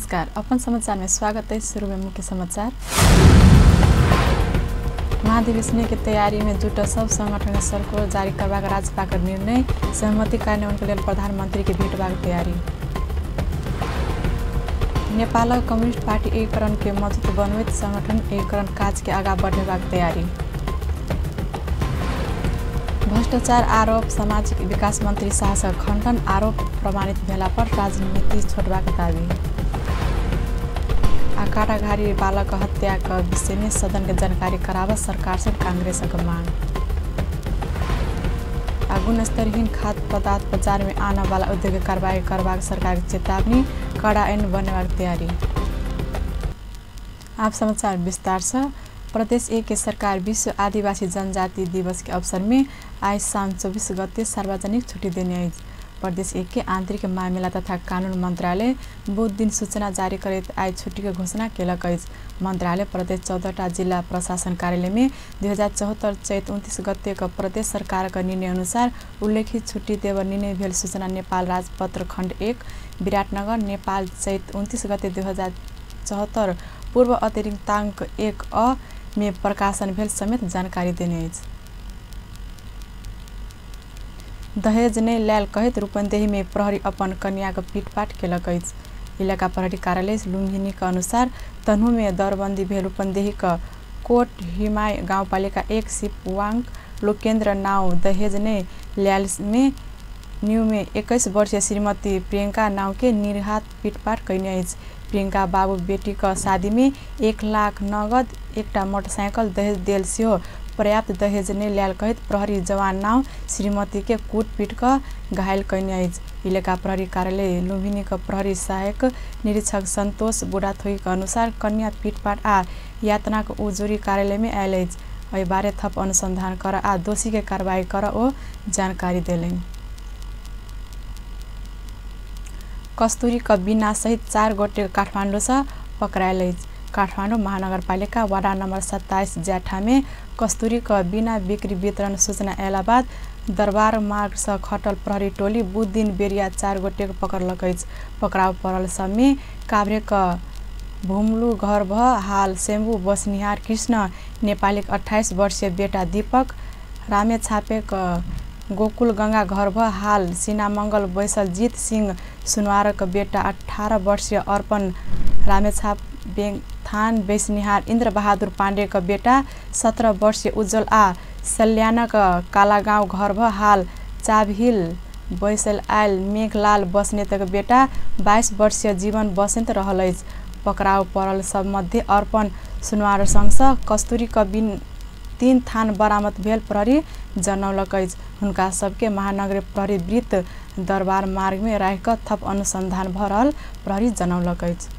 नमस्कार, अपन समाचार में स्वागत है। शुरू में मुख्य समाचार। महाधिवेशन के तैयारी में जुटल सब संगठन सर्कुलर जारी करबाक राजपाक निर्णय, सहमति कार्यान्वयन के लेल प्रधानमंत्री के भेटबाक तैयारी। नेपालक कम्युनिस्ट पार्टी एकीकरण के मजबूत बनबैत संगठन एकीकरण काज के आगा बढ़ेबाक तैयारी। भ्रष्टाचार आरोप सामाजिक विकास मंत्री शाह खंडन, आरोप प्रमाणित भेला पर राजनीति छोड़बाक दावी। आ कारागारी बालक हत्या के विषय में सदन के जानकारी कराबऽ सरकार से कांग्रेस के मांग। आ गुणस्तरहीन खाद्य पदार्थ बाजार में आने वाला उद्योग कार्रवाई करबाक सरकार के चेतावनी, कड़ा ऐन बनेबाक तैयारी। आप समाचार विस्तार से। प्रदेश एक के सरकार विश्व आदिवासी जनजाति दिवस के अवसर में आज साउन 24 गते सार्वजनिक छुट्टी देने अछि। प्रदेश एक के आंतरिक मामिला तथा कानून मंत्रालय बुध दिन सूचना जारी करैत आइ छुट्टी के घोषणा केलक अछि। मंत्रालय प्रदेश 14टा जिला प्रशासन कार्यालय में 2074 चैत 29 गते के प्रदेश सरकार के निर्णय अनुसार उल्लेखित छुट्टी देव निर्णय भेल सूचना नेपाल राजपत्र खण्ड 1 विराटनगर नेपाल चैत 29 गते 2074 पूर्व अतिरिक्तांक 1 अ में प्रकाशन भेल समेत जानकारी देने अछि। दहेज नहि लायल कहैत रूपन्देही में प्रहरी अपन कन्या के पीटपाट केलक अछि। इलाका प्रहरी कार्यालय लुम्बिनी के अनुसार तन्हू में दरबंदी भेल रूपन्देही के कोट हिमाय गाउँपालिका 1 सिपवाङ लोकेन्द्र नाव दहेज नहि लायल में न्यू में 21 वर्षीय श्रीमती प्रियंका नाव के निर्घात पीटपाट कयने अछि। प्रियंका बाबू बेटी के शादी में 1 लाख नगद, एकटा मोटरसाइकिल दहेज देल सेहो पर्याप्त दहेज नहि लायल कहैत प्रहरी जवान नाव श्रीमती के कूट पीट कऽ घायल कयने अछि। इलाका प्रहरी कार्यालय लुम्बिनी के प्रहरी सहायक निरीक्षक संतोष बुढ़ाथोई के अनुसार कन्या पीटपाट आ यातनाक उजुरी कार्यालय में आयल अछि। एहि बारे थप अनुसंधान कर आ दोषी के कार्रवाई कर ओ जानकारी देलनि। कस्तूरी क बिना सहित 4 गोटे काठमाडौँ से पकड़ायल अछि। काठमाडौँ महानगरपालिका वार्ड नंबर 27 ज्याठा में कस्तूरी क बिना बिक्री वितरण सूचना अयला बाद दरबार मार्ग से खटल प्रहरी टोली बुध दिन बेरिया 4 गोटे के पकड़लक अछि। पकड़ाव पड़ल सब में काभ्रे क भुमलू घर भ हाल सेम्बू बसनिहार कृष्ण नेपाली 28 वर्षीय बेटा दीपक, रामेछापे क गोकुल गंगा घर भ हाल सीनामंगल बैसल जीत सिंह सुनवारक बेटा 18 वर्षीय अर्पण, रामेछाप थान बेसनिहार इन्द्र बहादुर पाण्डे के बेटा 17 वर्षीय उज्जवल आ सल्यानक कालागाउँ घर भ हाल चाबहिल बैसल आयल मेघलाल बस्नेतक बेटा 22 वर्षीय जीवन बस्नेत रहल अछि। पकड़ाव पड़ल सब मध्ये अर्पण सुनवार सँगसँ कस्तूरी क बिन 3 थान बरामद भेल प्रहरी जनौलक अछि। हुनका सबके महानगरीय प्रहरी वृत्त दरबार मार्ग में राखि कऽ थप अनुसंधान भऽ रहल प्रहरी जनौलक अछि।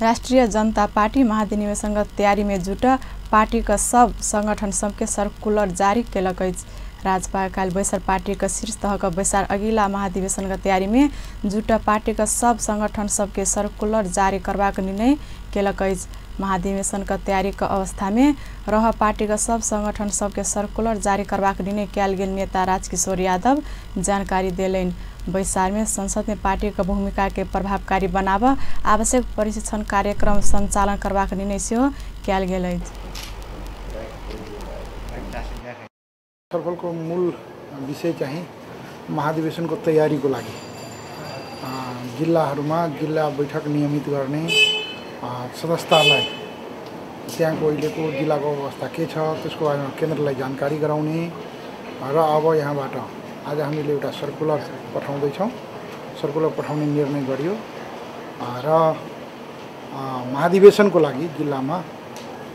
राष्ट्रिय जनता पार्टी महाधिवेशन तैयारी में जुटल पार्टी के सब संगठन सबके सर्कुलर जारी केलक अछि। राजपा काल्हि बैसार पार्टी के शीर्ष तह के बैसार अगिला महाधिवेशन के तैयारी में जुटल पार्टी के सब संगठन सबके सर्कुलर जारी करबाक निर्णय केलक अछि। महाधिवेशन के तैयारी के अवस्था में रह पार्टी के सब संगठन सबके सर्कुलर जारी करबाक निर्णय कयल गेल नेता राजकिशोर यादव जानकारी देलनि। बैसार में संसद में पार्टी के भूमिका के प्रभावकारी बनाबऽ आवश्यक प्रशिक्षण कार्यक्रम संचालन करबाक निर्णय सेहो कयल गेल अछि। छलफलको मूल विषय चाहिँ महाधिवेशनको तयारीको लागि जिल्लाहरूमा जिल्ला बैठक नियमित गर्ने, सदस्यतालाई त्यहाँको अहिलेको जिल्लाको अवस्था के छ त्यसको बारेमा केन्द्रलाई जानकारी गराउने र अब यहाँबाट आज हामीले एउटा सर्कुलर पठाउँदैछौँ। सर्कुलर पठाउने निर्णय गरियो र महाधिवेशनको लागि जिल्लामा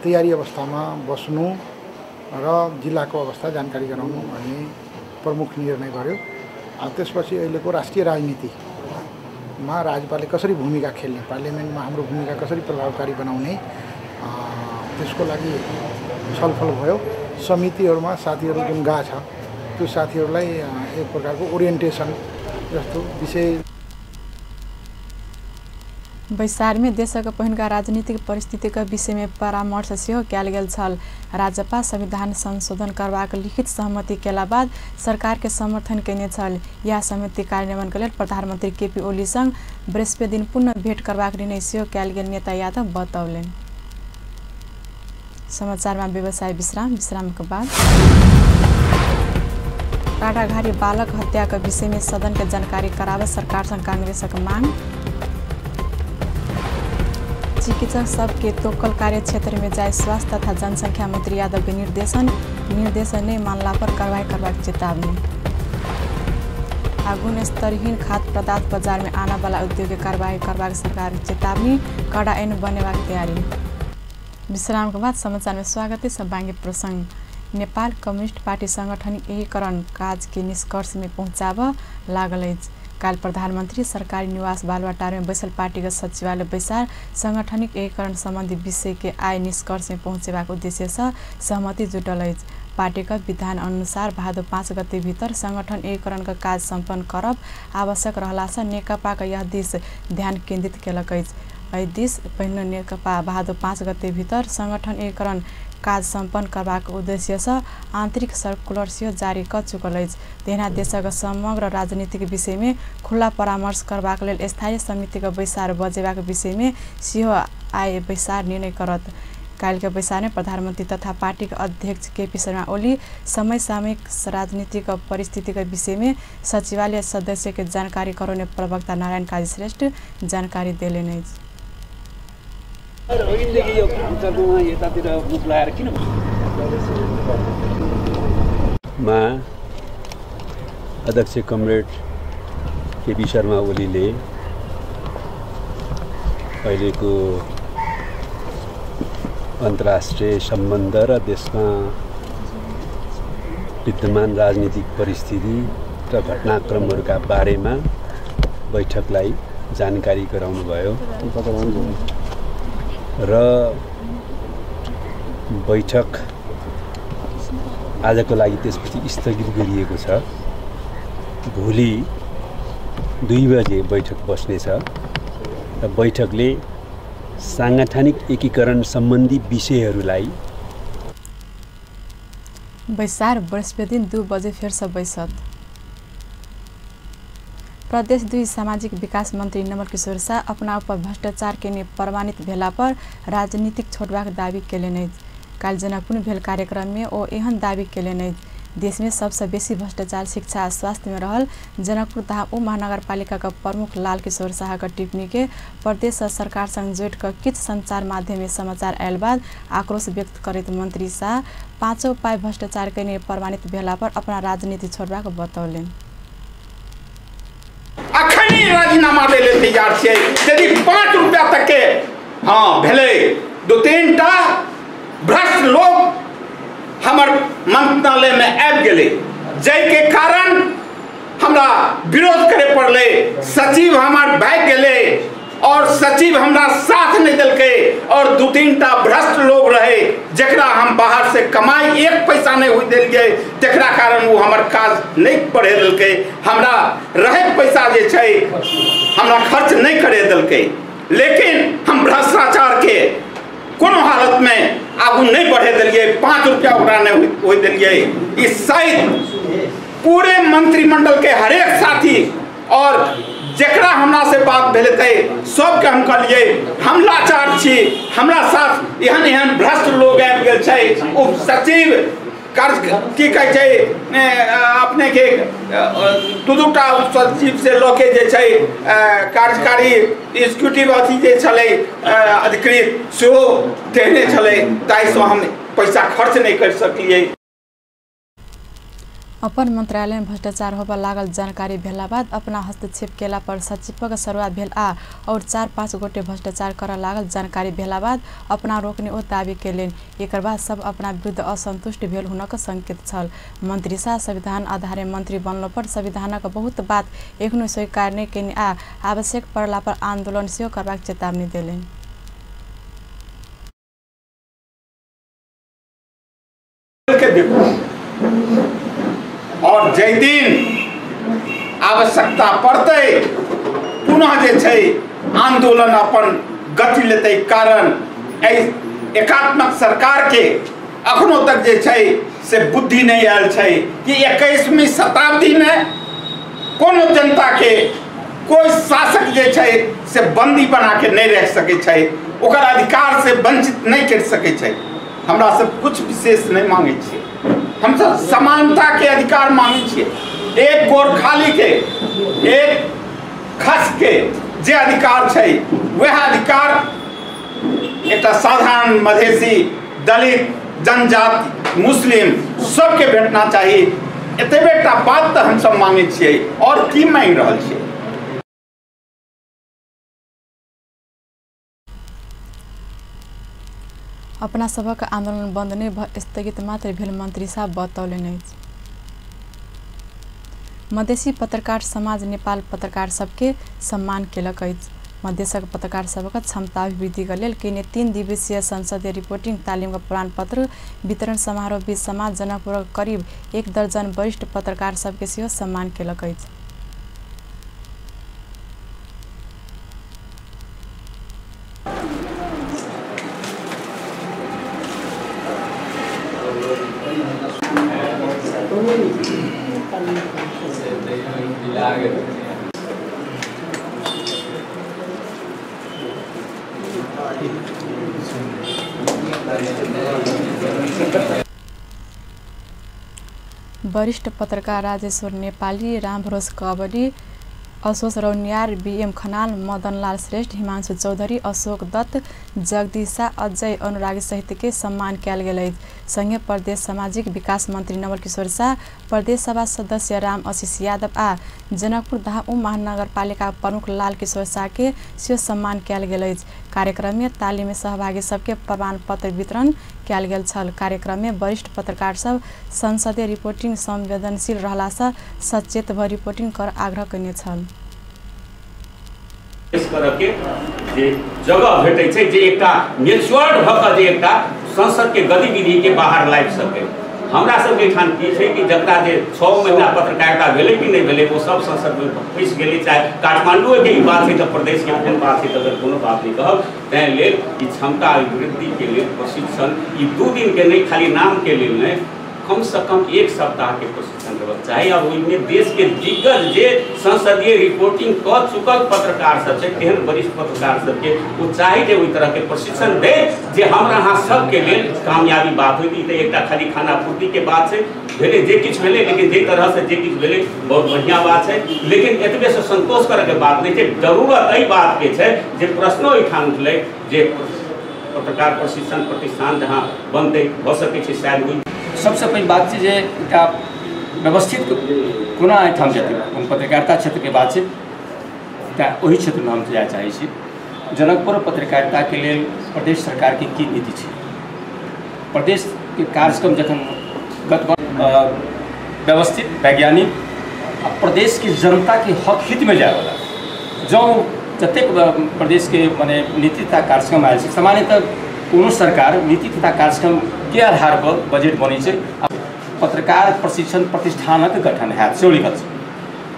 तयारी अवस्थामा बस्नु र जिल्लाको अवस्था जानकारी गराउनु भन्ने प्रमुख निर्णय गर्यो। त्यसपछि अहिलेको राष्ट्रिय राजनीतिमा राजपाले कसरी भूमिका खेल्ने, पार्लियामेन्टमा हाम्रो भूमिका कसरी प्रभावकारी बनाउने त्यसको लागि छलफल भयो। समितिहरूमा साथीहरू जुन गएको छ त्यो साथीहरूलाई एक प्रकारको ओरिएन्टेसन जस्तो विषय। बैसार में देशक पहिनका राजनीतिक परिस्थितिक विषय में परामर्श सेहो कयल गेल छल। राजपा संविधान संशोधन करबाक लिखित सहमति केला बाद सरकार के समर्थन केने छल। यह सहमति कार्यान्वयन के लेल प्रधानमंत्री केपी ओली संग बृहस्पति दिन पुनः भेंट करबाक निर्णय सेहो कयल गेल नेता यादव बतौलनि। समाचार में व्यवसाय विश्राम, विश्राम के बाद टाटाघारी बालक हत्या के विषय में सदन के जानकारी कराबे सरकार संग कांग्रेसक मांग। चिकित्सक सबके तोकल कार्य क्षेत्र में जाय स्वास्थ्य तथा जनसंख्या मंत्री यादव के निर्देशन, निर्देशन नहीं मानला पर कार्रवाई करबाक चेतावनी। आ गुणस्तरहीन खाद्य पदार्थ बाजार में आना वाला उद्योग के कार्रवाई करबाक सरकार चेतावनी, कड़ा ऐन बनेबाक तैयारी। विश्राम के बाद समाचार में स्वागत है। सब प्रसंग नेपाल कम्युनिस्ट पार्टी संगठन एकीकरण काज के निष्कर्ष में पहुँचाबऽ लागल अछि। काल प्रधानमंत्री सरकारी निवास बालुवाटार में बैसल पार्टी के सचिवालय बैसार सांगठनिक एकीकरण संबंधी विषय के आय निष्कर्ष में पहुँचेबाक उद्देश्य से सहमति जुटल अछि। पार्टी के विधान अनुसार भादो 5 गते भीतर संगठन एकीकरण के काज सम्पन्न करब आवश्यक रहला से नेकपा के यह दिस ध्यान केंद्रित केलक अछि। एहि दिस पहिने नेकपा भादो 5 गते भीतर संगठन एकीकरण काज सम्पन्न करबाक उद्देश्य से आंतरिक सर्कुलर सेहो जारी क चुकल अछि। तहिना देशक समग्र राजनीतिक विषय में खुला परामर्श करबाक लेल स्थायी समिति के बैसार बजेबाक विषय में सेहो आइ बैसार निर्णय करत। काल्हि के बैसार में प्रधानमंत्री तथा पार्टी के अध्यक्ष केपी शर्मा ओली समसामयिक राजनीतिक परिस्थिति के विषय में सचिवालय सदस्य के जानकारी करौने प्रवक्ता नारायण काजी श्रेष्ठ जानकारी देलनि अछि। मा अध्यक्ष कमरेड केपी शर्मा ओलीले अहिलेको अन्तर्राष्ट्रिय सम्बन्ध र देशमा विद्यमान राजनीतिक परिस्थिति र घटनाक्रमहरूका बारेमा बैठकलाई जानकारी गराउनुभयो र बैठक आजको लागि त्यसपछि स्थगित गरिएको छ। भोलि 2 बजे बैठक बस्नेछ र बैठकले सांगठनिक एकीकरण सम्बन्धी विषयहरूलाई बैसार बृहस्पति दिन 2 बजे फेर बैसत। प्रदेश 2 सामाजिक विकास मंत्री नवल किशोर शाह अपना ऊपर भ्रष्टाचार केने प्रमाणित भेला पर राजनीतिक छोड़बाक दावी केलनि अछि। काल्हि जनकपुर भेल कार्यक्रम में ओ एहन दावी केलनि अछि। देश में सबसे बेसी भ्रष्टाचार शिक्षा आ स्वास्थ्य में रहल जनकपुर धाम उप महानगरपालिका के प्रमुख लाल किशोर शाह के टिप्पणी के प्रदेश सरकार संग जोड़ि कऽ किछु संचार माध्यम में समाचार आयल बाद आक्रोश व्यक्त करैत मंत्री शाह 5 पाइ भ्रष्टाचार केने प्रमाणित भेला पर अपना राजनीति छोड़बाक बतौलनि। अखनी राजीनामा दै लेल तैयार छियै यदि 5 रुपया तक के हाँ भेलै 2-3 टा भ्रष्ट लोग हमर मंत्रालय में आबि गेलै, जाहिके कारण हमरा विरोध करे पड़लै। सचिव हमर भागि गेलै और सचिव हमरा साथ नहीं देलकै और 2-3 टा भ्रष्ट लोग रहे जकरा हम बाहर से कमाई 1 पैसा नहीं हो देलियै, तकरा कारण वो हमर काज नहीं बढ़े देलकै। हमरा रहे पैसा जे छै हमरा खर्च नहीं करे देलकै, लेकिन हम भ्रष्टाचार के कोनो हालत में आगू नहीं बढ़े दिलिए, 5 रुपया ओकरा नहीं हो दिलिए। इस शायद पूरे मंत्रिमंडल के हरेक साथी और जकरा हमरा से बात भेलतै सबके हम कहलिए हम लाचार छी, हमरा साथ एहन एहन भ्रष्ट लोग आबि गेल छै। उप सचिव कार्य की कहै छै अपने के 2-2 टा उप सचिव से लऽ के जे छै कार्यकारी एग्जीक्यूटिव अथी जे छलै अधिकृत सेहो तेहने छलै, ताहिसँ हम पैसा खर्च नहि करि सकलियै। अपन मंत्रालय में भ्रष्टाचार होबऽ लागल जानकारी भेला बाद अपना हस्तक्षेप केला पर सचिवक शुरुआत भेल आ और 4-5 गोटे भ्रष्टाचार करऽ लागल जानकारी भेला बाद अपना रोकने ओ दावी केलनि। एकर बाद सब अपना विरुद्ध असंतुष्ट भेल हुनक संकेत छल। मंत्री शाह संविधान आधारे मंत्री बनलो पर संविधानक बहुत बात एखनो स्वीकार नहि केलनि आ आवश्यक पड़ला पर आंदोलन सेहो करबाक चेतावनी देलनि। और जै दिन आवश्यकता पड़तै पुनः जे छै आंदोलन अपन गति लेतै। कारण एहि एकात्मक सरकार के अखनो तक जे छै से बुद्धि नहीं आयल छै कि 21वीं शताब्दी में कोनो जनता के कोई शासक जे छै से बंदी बना के नहीं रख सकै छै, ओकर अधिकार से वंचित नहीं कर सकै छै। हमरा सब कुछ विशेष नहीं मांगे छियै, हम सब समानता के अधिकार मांगे छियै। एक गोरखाली के, एक खस के जे अधिकार छै वह अधिकार एक साधारण मधेसी, दलित, जनजाति, मुस्लिम सबके भेटना चाहिए। एतबे टा बात तो हम सब मांगे छियै, और की मांगि रहल छियै। अपना सबक आंदोलन बंद नहीं भ स्थगित मात्र भेल मंत्री साहब बतौलनि अछि। मधेसी पत्रकार समाज नेपाल पत्रकार सबके सम्मान केलक अछि। मधेसक पत्रकार सबक क्षमता अभिवृद्धिक लेल केने 3 दिवसीय संसदीय रिपोर्टिंग तालिमक प्रमाणपत्र वितरण समारोह बीच समाज जनकपुरक करीब 1 दर्जन वरिष्ठ पत्रकार सबके सेहो सम्मान केलक अछि। वरिष्ठ पत्रकार राजेश्वर नेपाली, रामभरोस कबडी, अशोक रौनियार, बीएम खनाल, मदनलाल श्रेष्ठ, हिमांशु चौधरी, अशोक दत्त, जगदीश शाह, अजय अनुरागी सहित के सम्मान कयल गेल अछि। संगे प्रदेश सामाजिक विकास मंत्री नवल किशोर शाह, प्रदेश सभा सदस्य राम आशीष यादव आ जनकपुर धाम महानगरपालिका प्रमुख लाल किशोर शाह के सेहो सम्मान कयल गेल अछि। कार्यक्रम में तालिम में सहभागी सबके प्रमाण पत्र वितरण कयल गेल छल। कार्यक्रम में वरिष्ठ पत्रकार सब संसदीय रिपोर्टिंग संवेदनशील रहला से सचेत भ रिपोर्टिंग कर आग्रह कयने छल। के जे जगह भेटै छै, जे एकटा मेच्योर्ड भऽ कऽ जे एकटा संसद के गतिविधि के बाहर लाबि सकै। हमरा सबके एहिठाम की छै कि जकरा जे 6 महीना पत्रकारिता भेलै कि नहि भेलै ओ सब संसदमे फँसि गेलै। चाहे काठमांडूके ई बात छै तऽ प्रदेशके कोन बात छै तकर कोनो बात नहि कहब। ताहि लेल ई क्षमता अभिवृद्धिके लेल प्रशिक्षण ई 2 दिनके नहि, खाली नामके लेल नहि, कम से कम 1 सप्ताह के प्रशिक्षण देबाक चाही। और ओहिमे देश के दिग्गज जे संसदीय रिपोर्टिंग कऽ चुकल पत्रकार सब छै, तेहन वरिष्ठ पत्रकार सबके ओ चाही जे ओहि तरह के प्रशिक्षण दे जे हमरा अहाँ सबके लेल कामयाबी बात होइत। ई तऽ एकटा खाली खाना पूर्ति के बात छै, भेलै जे किछु भेलै, लेकिन जाहि तरह से जे किछु भेलै बहुत बढ़िआँ बात छै। लेकिन एतबे से संतोष करैके बात नहि छै, जरूरत एहि बातके छै जे प्रश्नो एहिठाम उठलै जे पत्रकार प्रशिक्षण प्रतिष्ठान जहाँ बनतै भऽ सकै छै शायद ओहि। सबसँ पैघ बात छै जे एकटा व्यवस्थित कोना एहिठाम जेतै, हम पत्रकारिता क्षेत्रके बात छै तैँ ओहि क्षेत्रमे हम जाय चाहै छी। जनकपुर पत्रकारिताके लेल प्रदेश सरकारके की नीति छै, प्रदेशके कार्यक्रम जखन गत व्यवस्थित वैज्ञानिक आ प्रदेशके जनताके हक हितमे जायवला जँ जतेक प्रदेशके मने नीति तथा कार्यक्रम आयल छै, सामान्यतः कोनो सरकार नीति तथा कार्यक्रम के आधार पर बजट बनै छै। पत्रकार प्रशिक्षण प्रतिष्ठानक गठन हैत सेहो लिखल छै।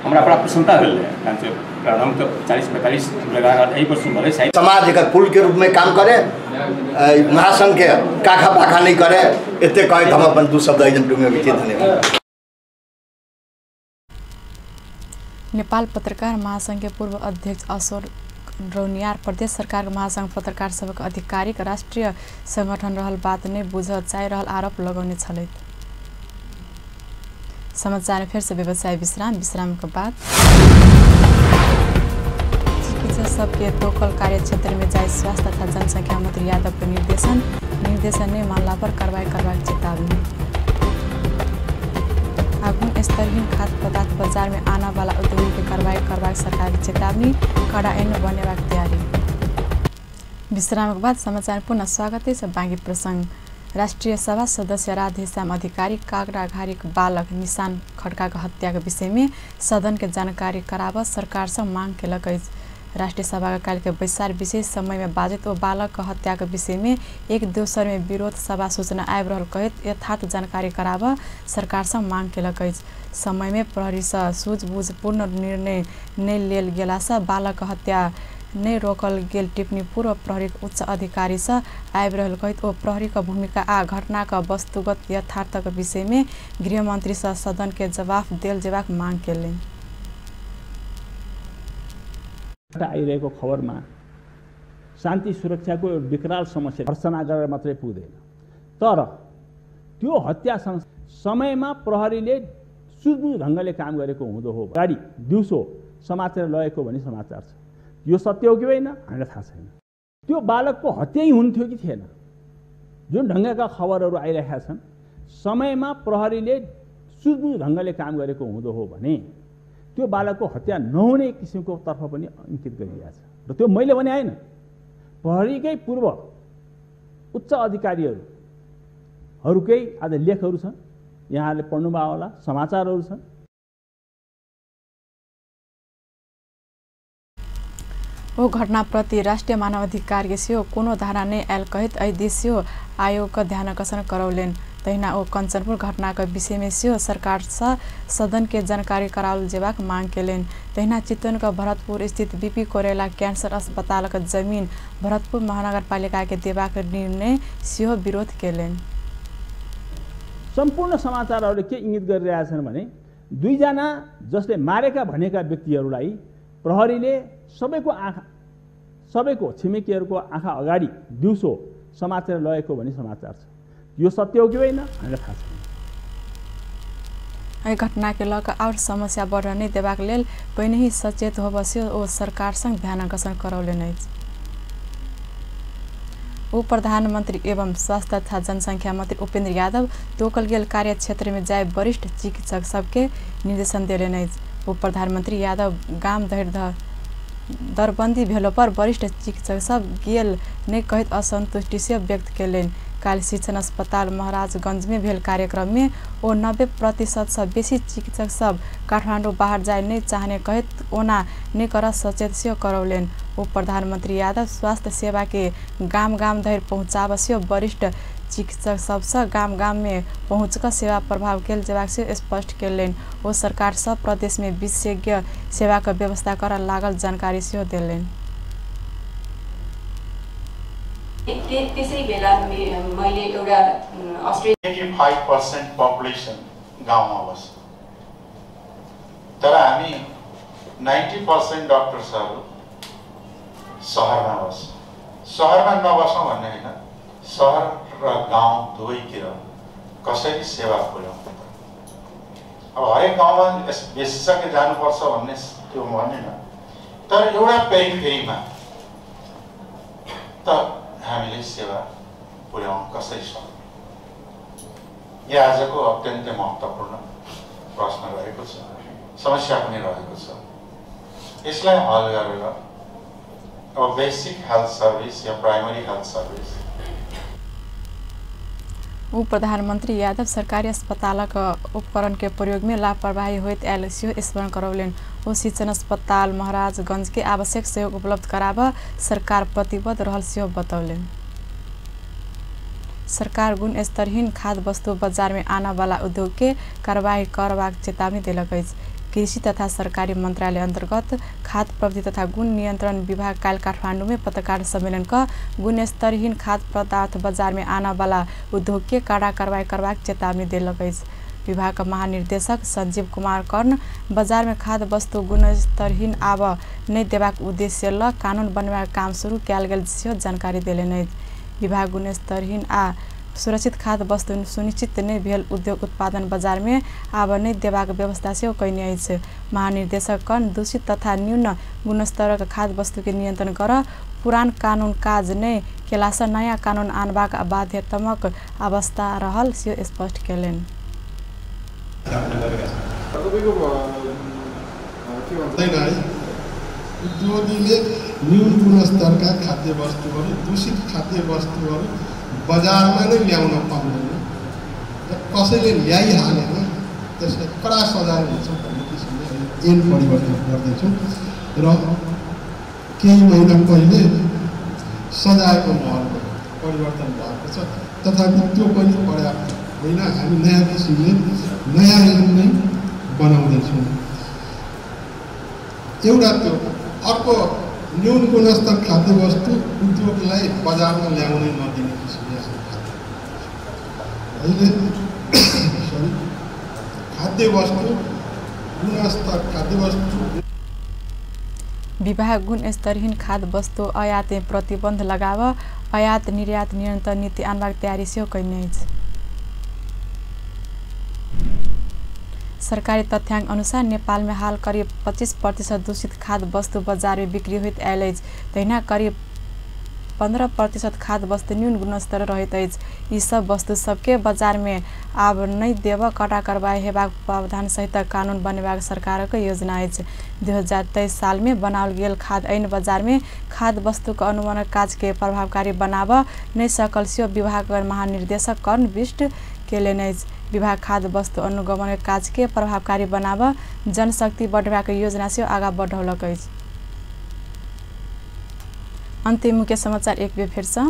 हमरा बड़ा प्रसन्नता भेल रहै, कारण से प्रारम्भ तऽ 40-45 लगा रहल एहि पर सुनल है। समाज एक पुल के रूप में काम करे, महासंघ के काखा पाखा नहीं करे, एते कहैत हम अपन 2 शब्द एजेंट में भी। धन्यवाद। नेपाल पत्रकार महासंघ के पूर्व अध्यक्ष अशोक रौनियार प्रदेश सरकार महासंघ पत्रकार सबक आधिकारिक राष्ट्रिय संगठन रहल बात नहि बुझ चाहि रहल आरोप लगौने छलथि। समाचार फिर से व्यवसाय विश्राम, विश्राम के बाद चिकित्सक सबके तोकल कार्य क्षेत्र में जाय स्वास्थ्य तथा जनसंख्या मंत्री यादव के निर्देशन, निर्देशन नहीं मानला पर कार्रवाई करबाक चेतावनी। आगुन स्तरहीन खाद्य पदार्थ बाजार में आना वाला उद्योगी के कार्रवाई करबाक सरकार के चेतावनी, कड़ा ऐन बनेबाक तैयारी। विश्राम के बाद समाचार पुनः स्वागत है। बाँकी प्रसंग। राष्ट्रिय सभा सदस्य राधेश्याम अधिकारी कागराघारीक बालक निशान खड्काक हत्याक विषय में सदन के जानकारी कराब सरकार से मांग केलक अछि। राष्ट्रिय सभा का काल्हि बैसार विशेष समय में बाजित ओ बालक हत्या के विषय में एक दोसर में विरोध सभा सूचना आबि रहल कहैत यथार्थ जानकारी कराब सरकार से मांग केलक अछि। समय में प्रहरी से सूझबूझपूर्ण निर्णय नहि लेल गेला से बालक हत्या नहि रोकल गेल टिप्पणी पूर्व प्रहरी उच्च अधिकारी से आबि रहल कहैत ओ प्रहरी के भूमिका आ घटना के वस्तुगत यथार्थ के विषय में गृहमंत्री से सदन के जवाफ देल जेबाक मांग केलनि। आइरहेको खबरमा शान्ति सुरक्षाको एउटा विकराल समस्या भर्सना गरेर मात्रै पुग्दैन, तर त्यो हत्या समयमा प्रहरीले सुझबुझ ढङ्गले काम गरेको हुँदो हो। गाडी दिउँसो समाचार लगेको भन्ने समाचार छ, यो सत्य हो कि होइन हामीलाई थाहा छैन। त्यो बालकको हत्यै हुन्थ्यो कि थिएन, जुन ढङ्गका खबरहरू आइरहेका छन्, समयमा प्रहरीले सुझबुझ ढङ्गले काम गरेको हुँदो हो भने त्यो बालकको हत्या नहुने किसिमको तर्फ पनि इङ्कित गरिएको छ। र त्यो मैले भने होइन, प्रहरीकै पूर्व उच्च अधिकारीहरूकै आज लेखहरू छन्, यहाँहरूले पढ्नुभयो होला, समाचारहरू छन्। ओ घटनाप्रति राष्ट्रिय मानवाधिकार सेहो कोनो धारणा नहि आयल कहैत एहि दिस सेहो आयोगक ध्यानाकर्षण करौलनि। तहिना ओ कंचनपुर घटनाक विषय में सेहो सरकार से सदन के जानकारी कराओल जेबाक मांग केलनि। तहिना चितवनक भरतपुर स्थित बीपी कोइराला कैंसर अस्पतालक जमीन भरतपुर महानगरपालिका के देबाक निर्णय सेहो विरोध केलनि। सम्पूर्ण समाचारहरूले के इङ्गित गरिरहेका छन् भने दुईजना जसले मारेका भनेका व्यक्तिहरूलाई प्रहरीले सबैको आँखा, सबैको छिमेकीहरूको आँखा अगाडि दिउँसो समाचार लगेको भन्ने समाचार छ, यो सत्य हो कि होइन हामीलाई थाहा छैन। एहि घटना के लऽ कऽ आओर समस्या बढ़ऽ नहि देबाक लेल पहिनहि सचेत होबऽ सेहो ओ सरकार संग ध्यानाकर्षण करौलनि अछि। उप प्रधानमंत्री एवं स्वास्थ्य तथा जनसंख्या मंत्री उपेंद्र यादव तोकल गेल कार्य क्षेत्र में जाय वरिष्ठ चिकित्सक सबके निर्देशन देलनि अछि। उप प्रधानमंत्री यादव गाम धरि दरबंदी भेलो पर वरिष्ठ चिकित्सक सब गेल नहि कहैत असंतुष्टि से व्यक्त केलनि। काल्हि शिक्षण अस्पताल महाराजगंज में भेल कार्यक्रम में ओ 90% से बेसी चिकित्सक सब काठमाडौँ बाहर जाय नहीं चाहने कहैत ओना नहि कर सचेत सेहो करौलनि। उप प्रधानमंत्री यादव स्वास्थ्य सेवा के गाम गाम धरि पहुँचाब सेहो वरिष्ठ चिकित्सक सबसँ गाम गाम में पहुँच कऽ सेवा प्रभाव कयल जेबाक सेहो स्पष्ट केलनि। ओ सरकार सब प्रदेश में विशेषज्ञ सेवाक व्यवस्था करऽ लागल जानकारी सेहो देलनि। त्यसै बेला मैले एउटा 85% पपुलेसन गाउँमा बस्छ, तर हामी 90% डक्टर्सहरू सहरमा बस्छ। सहरमा नबसौँ भन्ने होइन, सहर र गाउँ दुवैतिर कसरी सेवा पुर्याउनु। अब हरेक गाउँमा विशेषज्ञ जानुपर्छ भन्ने त्यो भनेन, तर एउटा पेरिफेरीमा त हामीले सेवा पुर्याउन कसरी सक्ने, यो आजको अत्यन्तै महत्त्वपूर्ण प्रश्न रहेको छ, समस्या पनि रहेको छ। यसलाई हल गरेर अब बेसिक हेल्थ सर्भिस या प्राइमरी हेल्थ सर्भिस। उप प्रधानमंत्री यादव सरकारी अस्पतालक उपकरण के प्रयोग में लापरवाही होइत आयल सेहो स्मरण करौलनि। ओ शिक्षण अस्पताल महाराजगंज के आवश्यक सहयोग उपलब्ध कराब सरकार प्रतिबद्ध रहल सेहो बतौलनि। सरकार गुणस्तरहीन खाद्य वस्तु बाजार में आना वाला उद्योग के कार्रवाई करबाक चेतावनी देलक अछि। कृषि तथा सरकारी मंत्रालय अंतर्गत खाद्य प्रविधि तथा गुण नियंत्रण विभाग काल्हि काठमांडू में पत्रकार सम्मेलन क गुणस्तरहीन खाद्य पदार्थ बाजार में आना वाला उद्योग के कड़ा कार्रवाई करबाक चेतावनी देलक अछि। विभाग के महानिर्देशक संजीव कुमार कर्ण बाजार में खाद्य वस्तु गुणस्तरहीन आबऽ नहि देबाक उद्देश्य ल कानून बनबाक काम शुरू कयल गेल सेहो जानकारी देलनि अछि। विभाग गुणस्तरहीन आ सुरक्षित खाद्य वस्तु सुनिश्चित नहि भेल उद्योग उत्पादन बाजार में आबऽ नहि देबाक व्यवस्था सेहो कयने अछि। महानिर्देशक कर्ण दूषित तथा न्यून गुणस्तरक खाद्य वस्तु के नियंत्रण कर पुरान कानून काज नहि केलासँ नयाँ कानून आनबाक बाध्यात्मक अवस्था रहल सेहो स्पष्ट कयलनि। उद्योगीले न्यून गुणस्तरका खाद्य वस्तुहरू, दूषित खाद्य वस्तुहरू बजारमा नै ल्याउन पाउँदैन र कसैले ल्याइहालेन त्यसलाई कडा सजाय हुन्छ भन्ने किसिमले ऐन परिवर्तन गर्दैछौँ। र केही महिना पहिले सजायको महलको परिवर्तन भएको छ, तथापि त्यो पनि पर्याप्त होइन। हामी नयाँ किसिमले नयाँ ऐन नै बनाउँदैछौँ। एउटा त्यो, अर्को न्यून गुणस्तर खाद्यवस्तु उद्योगलाई बजारमा ल्याउनै नदिने किसिमले अहिले सरी खाद्यवस्तु गुणस्तर खाद्यवस्तु विभाग गुणस्तरहीन खाद्य वस्तु आयात प्रतिबन्ध लगाव आयात निर्यात नियन्त्रण नीति आनबाक तयारी सेहो कयने अछि। सरकारी तथ्यांक अनुसार नेपाल में हाल करीब 25% दूषित खाद्य वस्तु बाजार में बिक्री होइत आयल अछि। तहिना करीब 15% खाद्य वस्तु न्यून गुणस्तर रहैत अछि। ई सब वस्तु सबके बाजार में आब नहि देब कड़ा कार्रवाई हेबाक प्रावधान सहित कानून बनेबाक सरकारक योजना अछि। 2023 साल में बनाओल गेल खाद्य ऐन बाजार में खाद्य वस्तुक अनुमानक काज के प्रभावकारी बनाब नहि सकल सेहो विभाग महानिर्देशक कर्ण बिष्ट केलनि अछि। विभाग खाद्य वस्तु अनुगमन काज के प्रभावकारी बनाब जनशक्ति बढ़ेबाक योजना सेहो आगाँ बढ़ौलक अछि। अंतिम मुख्य समाचार एक बेर फेर से।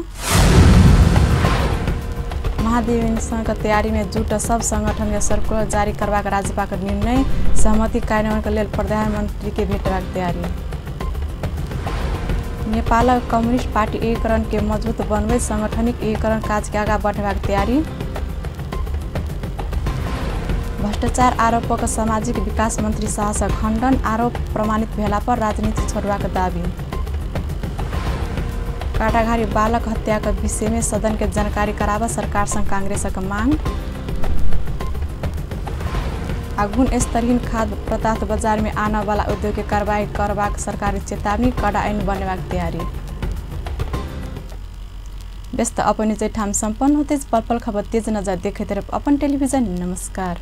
महाधिवेशनक तैयारी में जुट सब संगठन के सर्कुलर जारी करबाक राज्यपालक निर्णय, सहमति कार्यान्वयन के लेल प्रधानमंत्री के भेटबाक तैयारी। नेपालक कम्युनिस्ट पार्टी एकीकरण के मजबूत बनबैत सांगठनिक एकीकरण काज के आगाँ बढ़ेबाक तैयारी। भ्रष्टाचार आरोपक सामाजिक विकास मंत्री शाह खंडन, आरोप प्रमाणित भेला पर राजनीति छोड़बाक दावी। काटाघारी बालक हत्या के विषय में सदन के जानकारी कराब सरकार संग कांग्रेसक मांग। आ गुणस्तरहीन खाद्य पदार्थ बाजार में आने वाला उद्योग के कार्रवाई करबाक सरकारी चेतावनी, कड़ा ऐन बनेबाक तैयारी। व्यस्त अपन ठाम सम्पन्न होते पल पल खबर तेज नजर देखैत रह अपन टेलीविजन। नमस्कार।